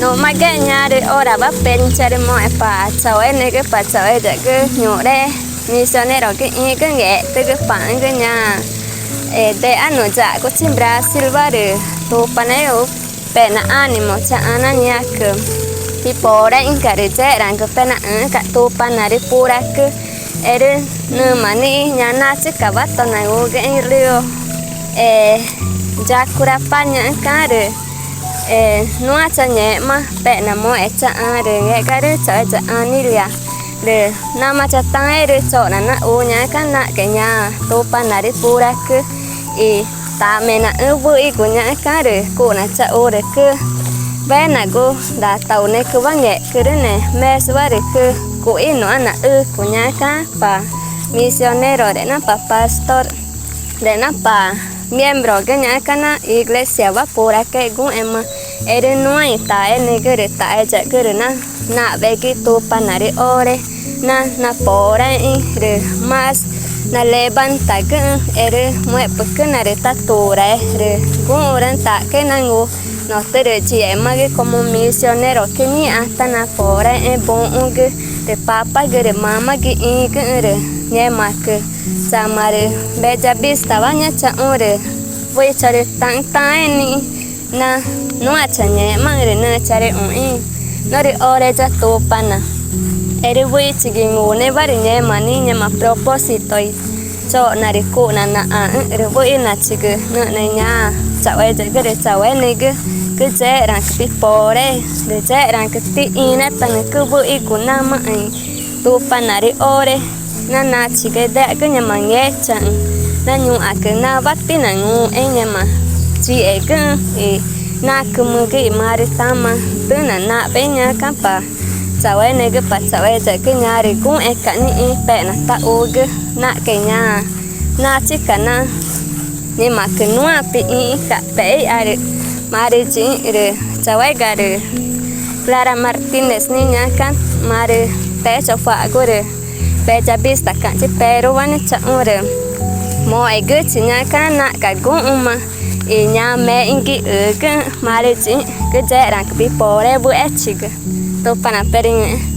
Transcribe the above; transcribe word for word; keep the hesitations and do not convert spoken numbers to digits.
Ñu̱xma ga ñaã rü orawa pexna charümoxẽ, Pa chaueneẽgü, Pa chaueyagü, ñuxre misionerogü ixĩgü, ngextü̱xügü paxü̃gü ñaã dexánu yaxcuchi Brasilwa rü Tupanaxü̃ pexna ánimo chaxã na ñaãcü piporaexü̃ca̱x rü yexeraãcü penaxüxü̃ca̱x Tupanaãrü puracü. Erü nüma nixĩ ñaã nachicawa tangugüxü̃ río Jacurapá ñaxü̃ca̱x rü nuã changẽxma pexna moxẽ chaxã rü ngẽxgumarüü̃ chaueya Anilia rü namaã chataãẽ rü choxna naxu ñaxü̃ca̱x naxca̱x i ñaã Tupanaãrü puracü i tame naxü̃ wüxigu ñaxü̃ca̱x rü cuxna chaxu rü cüwenagu daa taunecüwa ngexcürüü̃ ne mesuwa rü cü cuxü̃ nuã naxücu ñaxü̃ca̱x, Pa misionero rüe̱xna, Pa pastor rüe̱xna, Pa miembrogü ñaxü̃ca̱x na iglesiawa puracüexü̃ guxema. Erü nuã i taeneẽgü rü taeyagü rü na naxwa̱xegü i Tupanaãrü ore na naporaexü̃ rü más nalevantagüxü̃ erü muẽ̱xpü̱xcüna rü taturae rü guxü̃raü̃ taxca̱x i nangu. Notürü yíxemagü como misionerocü ngĩxã tanaporaexẽẽ buxü̃gü rü papagü rü mamagü ixĩgüxü̃ rü ngẽmaãcü chama rü Bella Vistawa ñaã chaxũ rü wüxi charütaxü̃ taãẽ nixĩ na nuã changẽxmaxü̃ rü nüxü̃ charüxũxĩxü̃ norü ore ya Tupana. Erü wüxichigü i ngunewa rü ngẽma nixĩ ngẽma propósito i choxna rü cuxna naxãxü̃ rü wüxinachigü nüxna i ñaã chaueyagü rü chaueneẽgü cü yexeraãcü piporaexü̃ rü yexeraãcü tixĩnüẽtanücü wüxigu namaã i Tupanaãrü ore na nachiga idexagü ngẽma ngechaü̃ na ñuxãcü nawa tüxna nanguxẽẽ i ngẽma yíxegüxü̃ i nacümügü i marü tama tüxna naxwa̱xexü̃ ñaxü̃ca̱x, Pa chaueneẽgü, Pa chaueyagü, ñaã rü guxẽẽca̱x nixĩ pexna taxugü naxca̱x i ñaã nachica na ngẽmaãcü nuã pixĩxü̃ca̱x pexü̃ ixarü. Marü yiĩxü̃ rü chauéga rü Clara Martínez nixĩ ñaxü̃ca̱x marü texto cua̱xgu rü Bella Vistaca̱x chi Peruwa ñaã chaxũ rü moxẽgüchi ñaxü̃ca̱x naxca̱x guxü̃ma i ñaã mexü̃güxü̃güxü̃ marü yiĩxü̃ cü yexeraãcü piporaexü̃ wüxichigü. Tupana perüngü̃xü̃.